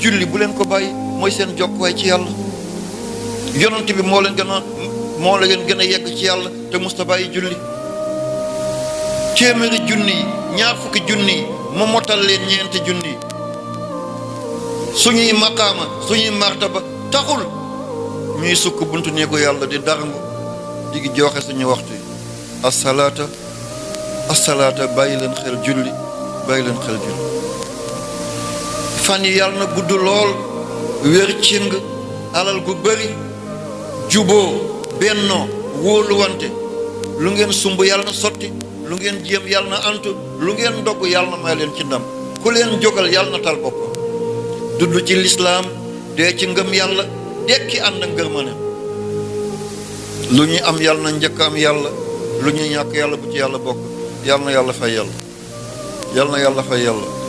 julli bu leen ko bàyyi mooy seen jokkuwaay ci yàlla. yonent bi moo leen gën a yegg ci yàlla te musta bàyyi julli. téeméeri junni yi ñaar fukki junni yi mu motal leen ñeenti junni yi. suñuy maqaama suñuy martaba taxul ñuy sukk buntu néegu yàlla di darangu di joxe suñu waxtu yi. asalaata bàyyi leen xel julli bàyyi leen xel julli. fan yi yàlla na gudd lool wér cing alal gu bëri juboo bennoo wóoluwante lu ngeen sumb yàlla na sotti lu ngeen jéem yàlla na antu lu ngeen dogg yàlla na may leen ci ndam ku leen jógal yàlla na tal boppam dudd ci lislaam dee ci ngëm yàlla dekki ànd ngërmane lu ñu am yàlla na njëkk am yàlla lu ñu ñàkk yàlla bu ci yàlla bokk yàlla na yàlla fay yàlla yàlla na yàlla fay yàlla